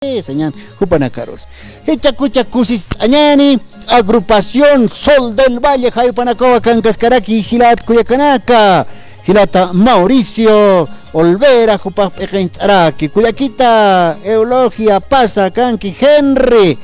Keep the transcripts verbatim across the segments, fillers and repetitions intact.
sañäni jupanakarus. Jichhakucha kusist'añäni, agrupación Sol del Valle jayupanakawa kankaskaraki jilat kullakanaka. Jilata Mauricio Olvera jupax p'iqincht'araki. Kullakita Eulogia Pasa, kanki Henry,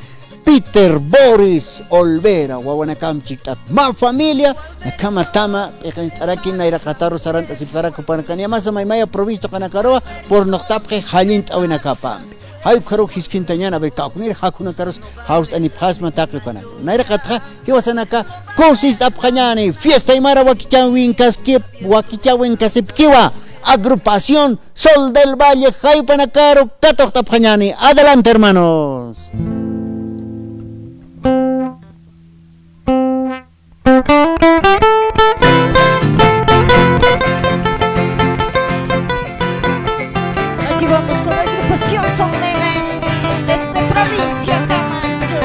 Peter, Boris Olvera, wawanakamp chikt'at. Mä familia, akham tama p'iqincht'araki, nayraqataru sarant'asipxarak jupanakaniya, masa maymaya provincia tuqinakaruwa, purnuqtapxi jallint'awinakapampi. Jay ukharu jiskt'añäni, a ver, kawknir jakhunakarus jawst'anipxasma taqi ukanaka. Nayraqatxa, jiwasanaka, kusist'apxañäni, fiesta aymara wakichäwinkaskip-, wakichäwinkasipkiwa, agrupación Sol del Valle jayupanakaru katuqt'apxañäni. Adelante, hermanos. Así vamos con la agrupación Son de Valle, desde provincia Camacho.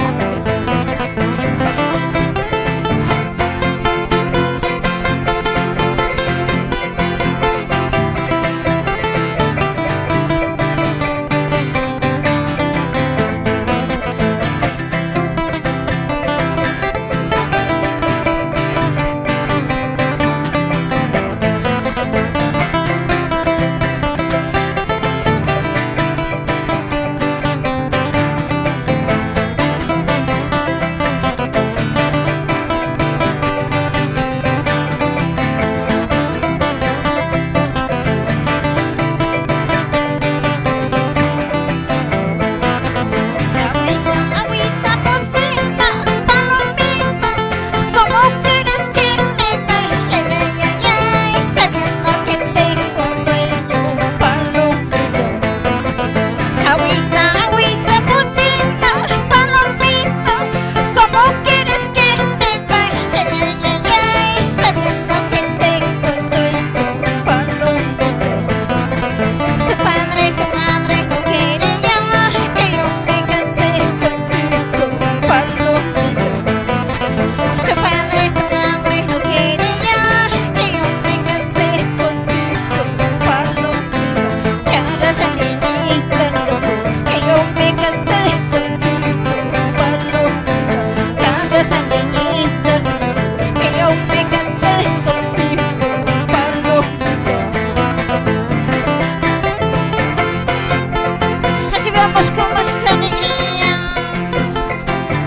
Recibamos con más alegría.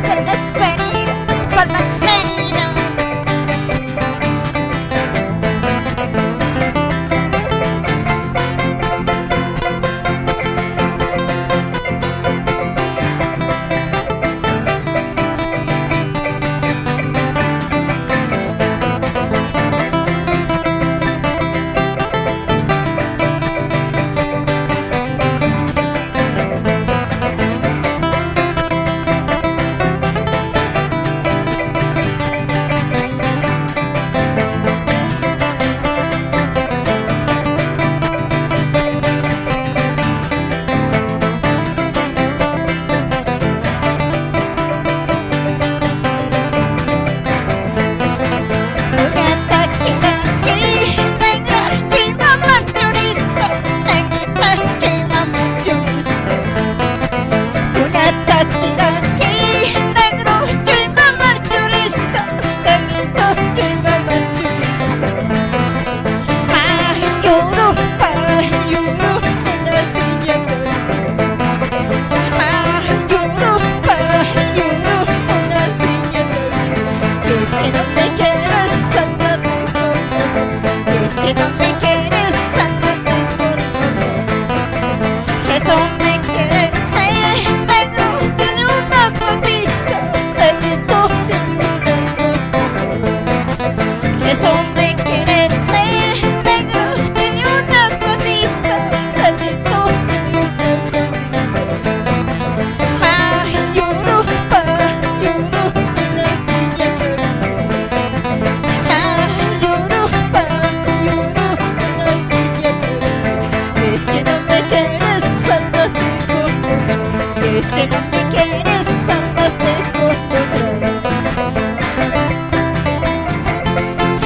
Palmas arriba, palmas arriba. Es que no me quieres, ándate con otro.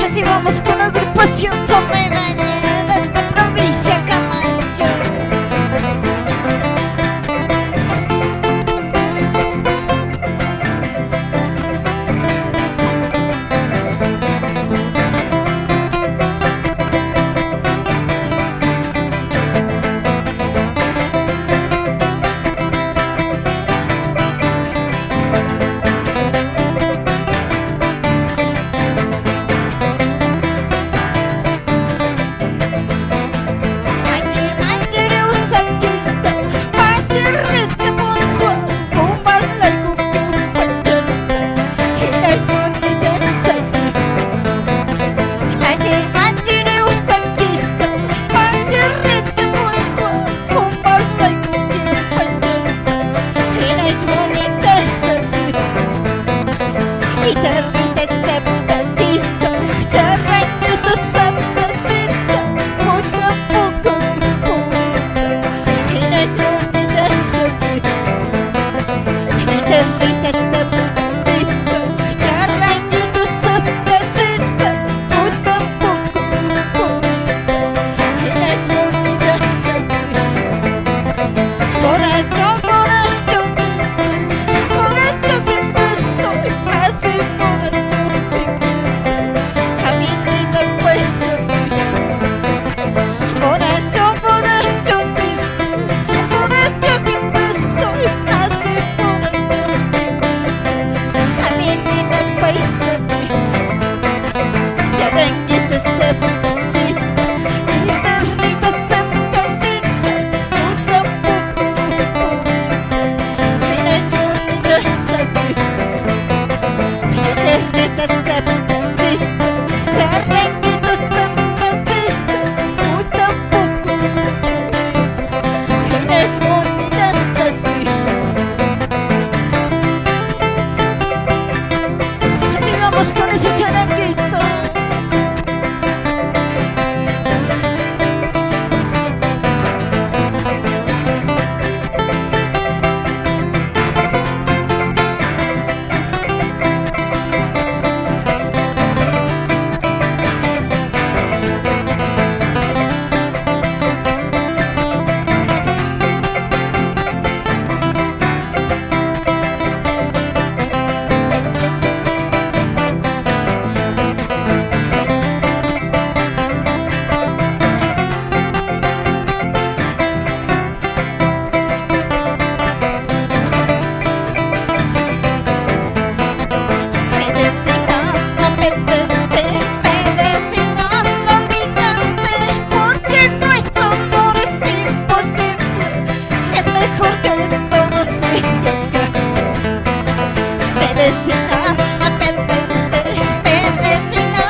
Recibamos con agrupación Son de Valle, desde provincia Camacho. Con ese charanguito. Porque nuestro amor es imposible, es mejor que todo siga. Medicina pendiente, medicina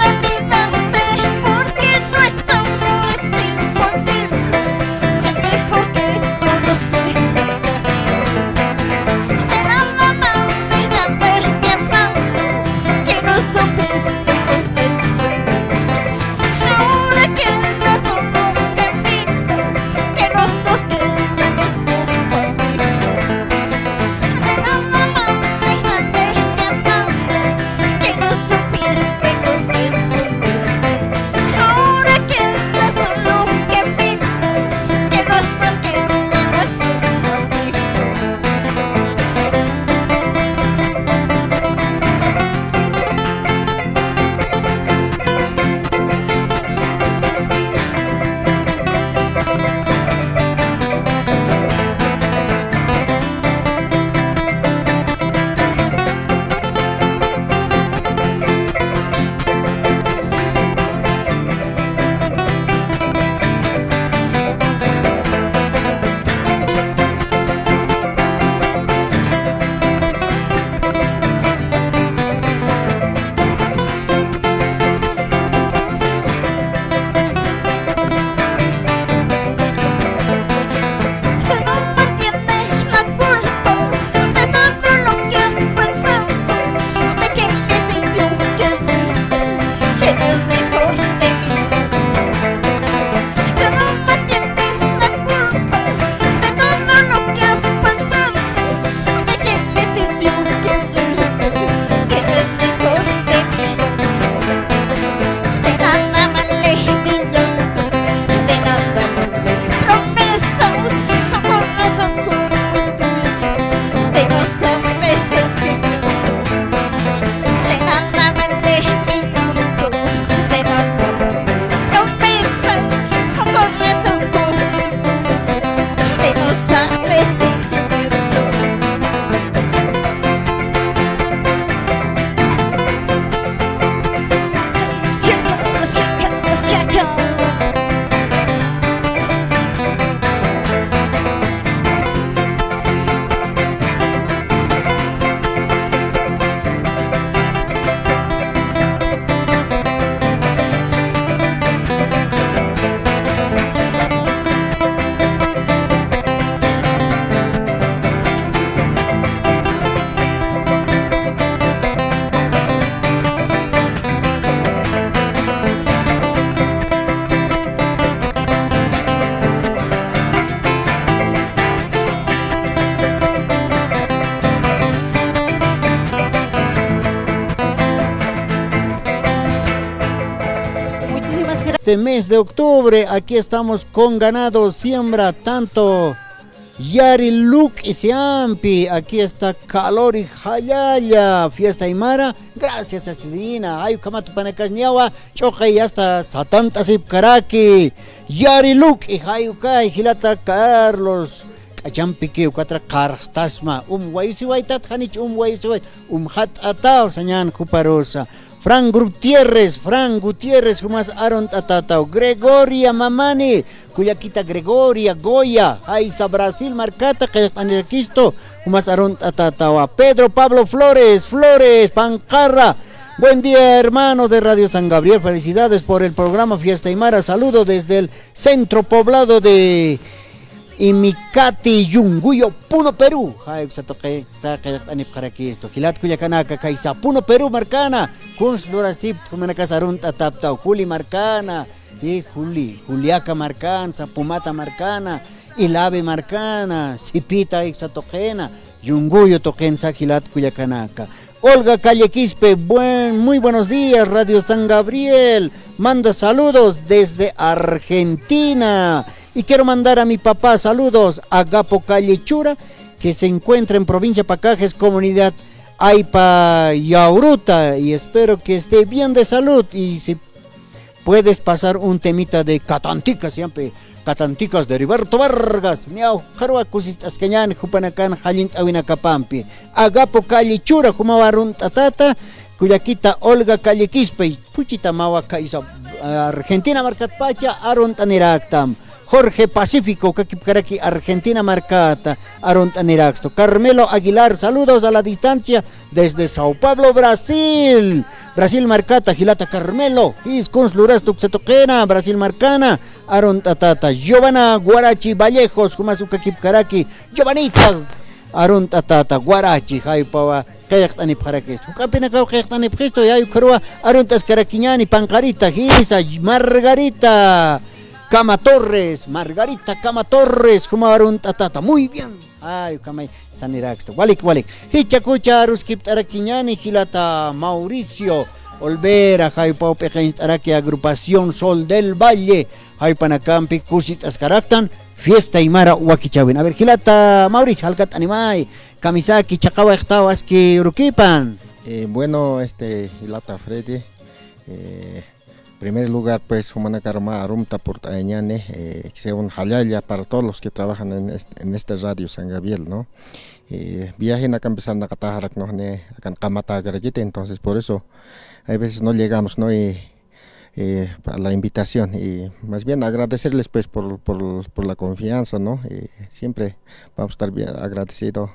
olvidarte, porque nuestro amor es imposible, es mejor que todo siga. De nada vale haberte amado, que no supiste corresponder. Ahora queda solo un camino, que los dos quedemos como amigos. De nada vale haberte amado, que no supiste corresponder. Ahora queda solo un camino, que los dos quedemos como amigos. Tú nomás tienes la culpa de todo lo que ha pasado, de que me sirvió que fuiste, que te sacó de mí. Tú nomás tienes la culpa de todo lo que ha pasado, de que me sirvió que fuiste, que te sacó de mí. De nada vale mi llanto, de nada vale promesas, un corazón como el tuyo, de no saber sentir. De nada vale mi llanto, de nada vale promesas, un corazón como el tuyo, de no saber sentir. Muchísimas gra- Este mes de octubre, aquí estamos con ganado, siembra, tanto Yari luk'i siyampi, aquí está Calori Jallalla, fiesta aymara. Gracias, asesina. Ay, ukhamat panakasniyawa, ch'uqay hasta satant'asipkaraki. Yari luk'i, ay, ukay, jilata Carlos K'achampiki, ukatra qarxtasma, um wayusiwaytat, janich um wayusiway, um jat'ataw, sañan juparusa. Fran Gutiérrez, Fran Gutiérrez, jumas arunt'atataw. Gregoria Mamani, kullakita Gregoria, Goya, jaysa Brasil markata, qillqt'anirakistu, jumas arunt'atatawa. Pedro Pablo Flores, Flores, Panqarra. Buen día, hermano de Radio San Gabriel. Felicidades por el programa Fiesta Aymara. Saludo desde el centro poblado de Imikati Yunguyo, Puno, Perú. Jay uksa tuqi, ta qillqt'anipxarakistu. Jilat kullakanaka, kaysa Puno, Perú markana. Kuns lurasipta, jumanakas arunt'atapta, Juli markana. Y Juli, Juliaca markana, Sapumata markana, Ilave markana, Sipita uksa tuqina, Yunguyo tuqinsa jilat kullakanaka. Olga Calle Quispe, buen, muy buenos días, Radio San Gabriel. Manda saludos desde Argentina. Y quiero mandar a mi papá saludos, Agapo Calle Chura, que se encuentra en provincia Pacajes, comunidad Aypa Yauruta, y espero que esté bien de salud. Y si puedes pasar un temita de Catanticas, siempre Catanticas de Heriberto Vargas. Niya, ukharuwa kusist'askañäni jupanakan jallint'awinakapampi. Agapo Calle Chura, jumaw arunt'atäta, kullakita Olga Calle Quispe, phuchhita mä kaysa, Argentina markatpacha arunt'aniraktam. Jorge Pacífico, ukakipkaraki Argentina markata arunt'anirakstu. Carmelo Aguilar, saludos a la distancia desde Sao Paulo, Brasil. Brasil markata, jilata Carmelo, jis kuns lurastu uksa tuqina, Brasil markana arunt'atäta. Giovanna Guarachi Vallejos, jumas ukakipkaraki, Giovanita, arunt'atäta, Guarachi, jaypawa qillqt'anipxarakistu. Juk'ampinakaw qillqt'anipxistu, yay ukharuwa arunt'askarakiñäni, panqarita, jisa, Margarita Cama Torres, Margarita Cama Torres, jumaw arunt'atäta. Muy bien. Ay, ukhamay sanirakstu. Walik, walik. Jichhakucha aruskipt'arakiñäni jilata Mauricio Olvera, jaypaw p'iqincht'araki agrupación Sol del Valle, jaypanakampi kusist'askaraktan, fiesta aymara wakichäwin. A ver, jilata Mauricio, jalk'at'animay, kamisaki, chhaqawayxtaw aski urukipan. Eh, bueno, este, jilata Freddy, eh, primer lugar, pues, jumanakar mä arumta purt'ayañäni, eh, que sea un jallalla para todos los que trabajan en este, en este Radio San Gabriel, ¿no? Eh, viajinakampi sarnaqataxarak, ¿no? Ni akan qamatäkarakiti, entonces por eso hay veces no llegamos, ¿no? Y, eh, a la invitación, y más bien agradecerles, pues, por, por, por la confianza, ¿no? Y siempre vamos a estar bien agradecido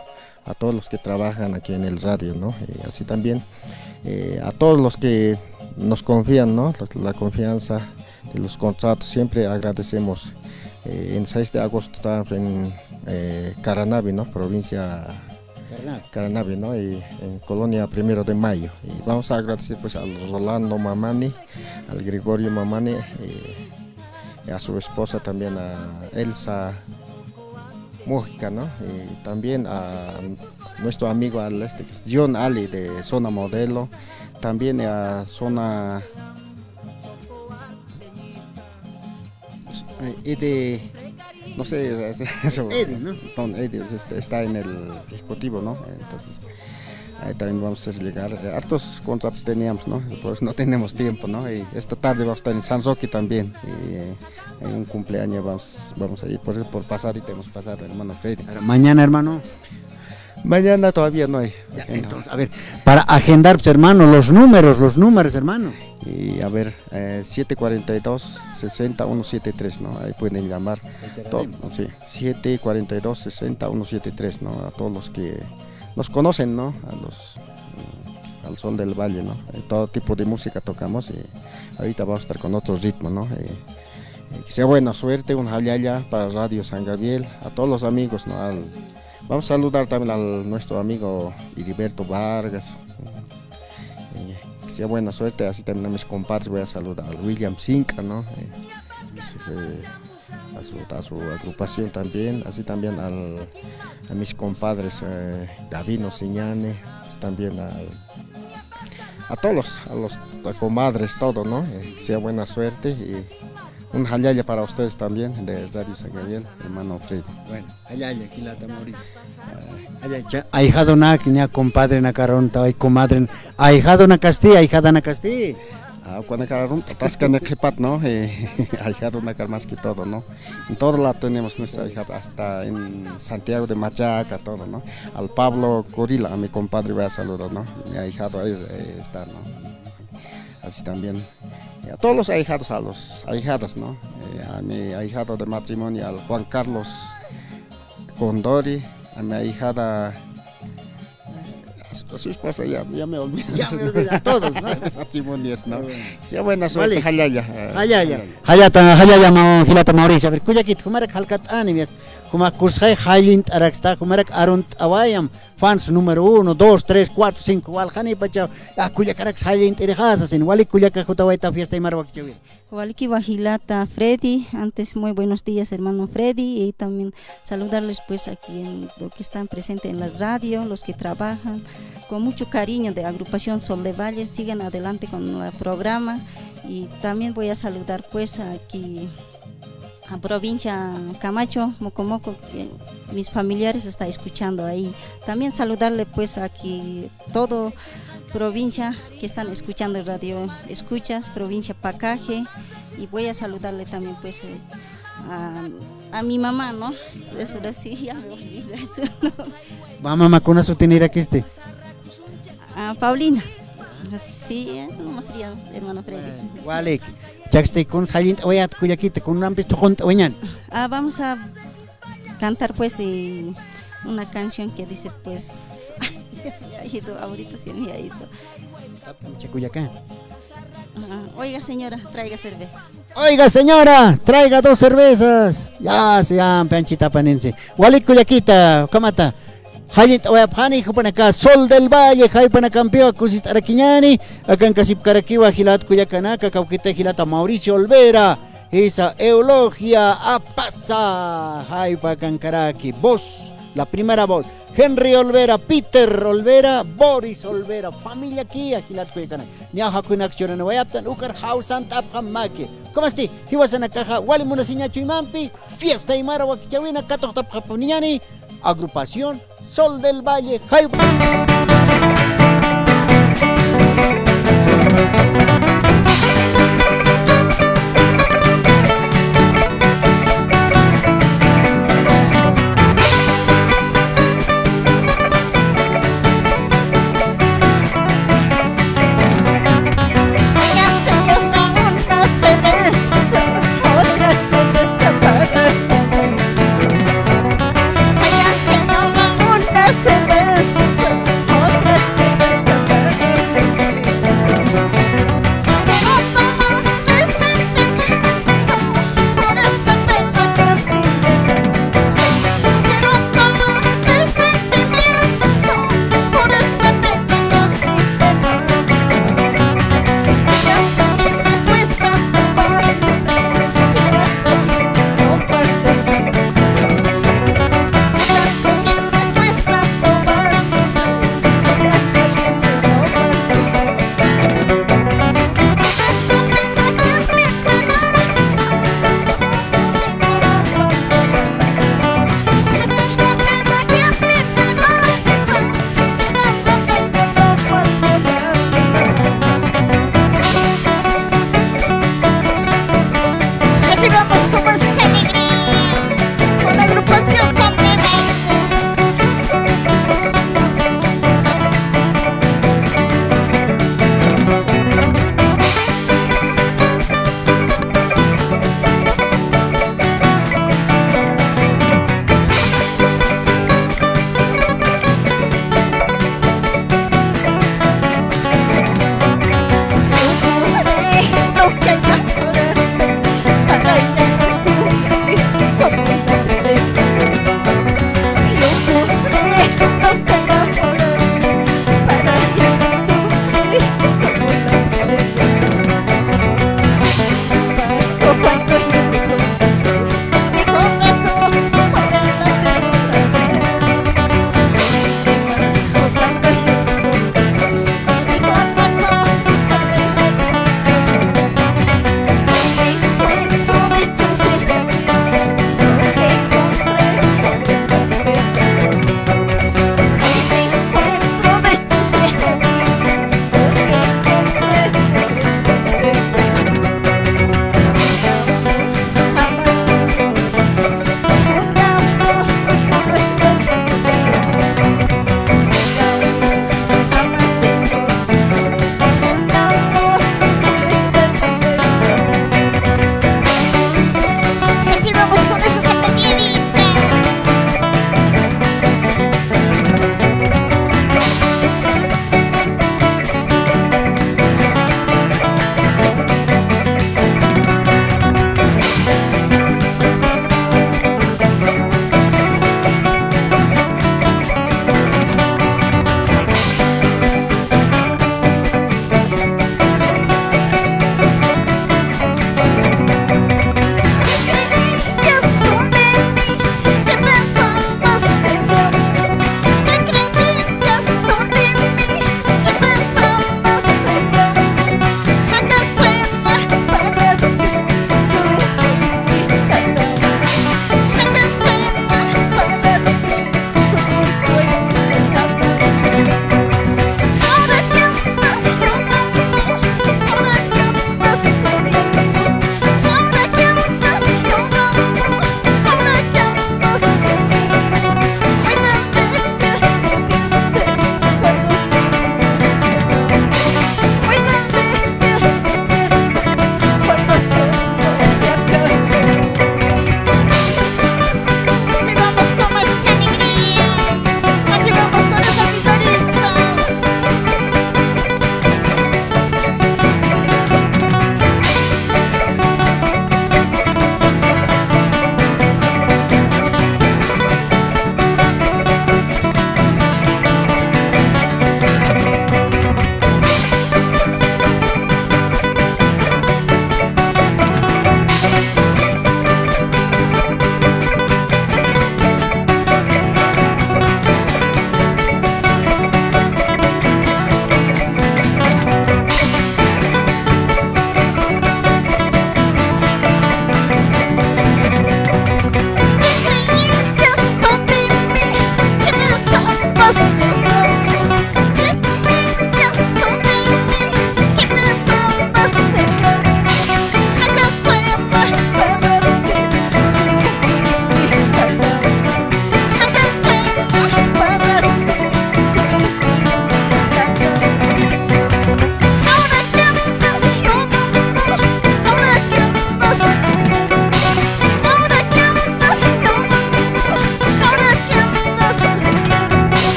a todos los que trabajan aquí en el radio, ¿no? Y así también, eh, a todos los que nos confían, ¿no? La, la confianza de los contratos, siempre agradecemos. Eh, en seis de agosto estábamos en, eh, Caranavi, ¿no? Provincia Caranavi. Caranavi, ¿no? Y en Colonia Primero de Mayo. Y vamos a agradecer, pues, al Rolando Mamani, al Gregorio Mamani, eh, y a su esposa también, a Elsa Mujica, ¿no? Y también a nuestro amigo al este, que es John Ali de Zona Modelo, también a Zona, eh, Ede, no sé, eso, Ede, ¿no? Don Ede, este, está en el ejecutivo, ¿no? Entonces, ahí también vamos a llegar. Eh, hartos contratos teníamos, ¿no? Pues no tenemos tiempo, ¿no? Y esta tarde vamos a estar en San Roque también. Y, eh, hay un cumpleaños, vamos, vamos a ir por, por pasar y tenemos pasar, hermano Freddy. Pero mañana, hermano. Mañana todavía no hay. Ya, agenda. Entonces, a ver, para agendar, pues, hermano, los números, los números, hermano. Y a ver, eh, siete cuarenta y dos, sesenta, uno siete tres, ¿no? Ahí pueden llamar. Reiteraremos. To-, sí, siete cuarenta y dos, sesenta, uno siete tres, ¿no? A todos los que nos conocen, ¿no? A los, mm, al Sol del Valle, ¿no? Eh, todo tipo de música tocamos y ahorita vamos a estar con otro ritmo, ¿no? Eh, eh, que sea buena suerte, un jallalla para Radio San Gabriel, a todos los amigos, ¿no? Al, vamos a saludar también al nuestro amigo Heriberto Vargas. Eh, que sea buena suerte, así también a mis compadres voy a saludar, al William Cinca, ¿no? Eh, es, eh, a su, a su agrupación también, así también al, a mis compadres, eh, Gavino Siñane, así también al, a todos, a los comadres, todo, ¿no? Eh, sea buena suerte y un jallalla para ustedes también de Radio San Gabriel, hermano Freddy. Bueno, jallalla, jilata Mauricio. Jallalla, cha-, ahijadonak, ña compadrenakar aruntaway, comadre, ahijadonakasti, ahijadanakasti. Ah, cuando arunt'ataskan qhipat, ¿no? Eh, ahijadonakar más que todo, ¿no? En todo lado tenemos nuestra ahijada, hasta en Santiago de Machaca, todo, ¿no? Al Pablo Curila, a mi compadre, voy a saludar, ¿no? Mi ahijado ahí, eh, está, ¿no? Así también. Y a todos los ahijados, a los ahijadas, ¿no? Eh, a mi ahijado de matrimonio, al Juan Carlos Condori, a mi ahijada, a su, a su esposa, ya, ya me olvidé. Ya me olvidé, a todos, ¿no? Matrimonios, ¿no? Bueno. Ya, buena suerte, vale. Jallalla, eh, jallalla. Jallalla. Jallata, jallalla, ma-, jilata Mauricio. A ver, kullakit, jumarak jalkat'ani, mi est-, Jumax kusxay jallint'araksta, jumarak arunt'awayam, fans número uno, dos, tres, cuatro, cinco, walxanipacha, a, kullakarak jallint'irixasa, sin, walik kullaka jutawayta fiesta aymara wakichäwir. Walikiwa jilata Freddy, antes muy buenos días, hermano Freddy, y también saludarles, pues, aquí en lo que están presentes en la radio, los que trabajan. Con mucho cariño de Agrupación Sol de Valle, sigan adelante con el programa. Y también voy a saludar, pues, aquí a provincia Camacho, Mocomoco, que mis familiares están escuchando ahí. También saludarle, pues, aquí todo provincia que están escuchando radio, escuchas, provincia Pacaje, y voy a saludarle también, pues, eh, a, a mi mamá, ¿no? Eso sí, ya me olvidé su nombre. Mamá, ¿kuna sutinirakiste? Ah, Paulina. Sí, eso no sería, hermano Freddy. Walik. Chaksti, kun jallint'awayat kullakita, kunampis tuqunt'awañäni. Ah, vamos a cantar, pues, eh, una canción que dice, pues, ay, se me ha ido, ahorita se me ha ido. Chakuyaka. Ah, oiga, señora, traiga cerveza. Oiga, señora, traiga dos cervezas. Ya, se ya, panchita paninsi. Walik kullakita, kamata. Jallint'awayapxani, jupanaka Sol del Valle, jaypanakampiwa kusist'arakiñäni, akankasipkarakiwa jilat kullakanaka, kawkita jilata Mauricio Olvera, jisa Eulogia Apaza, jaypa akankaraki, voz, la primera voz, Henry Olvera, Peter Olvera, Boris Olvera, familiakiya jilat kullakanaka. Niya jakunak churanawayaptan, ukar jawsant'apxam maki. Kamasti, jiwasanakaxa, wali munasiña chuymampi, fiesta aymara wakichäwina katuqtapxapuniñäni, agrupación Sol del Valle, jaypa.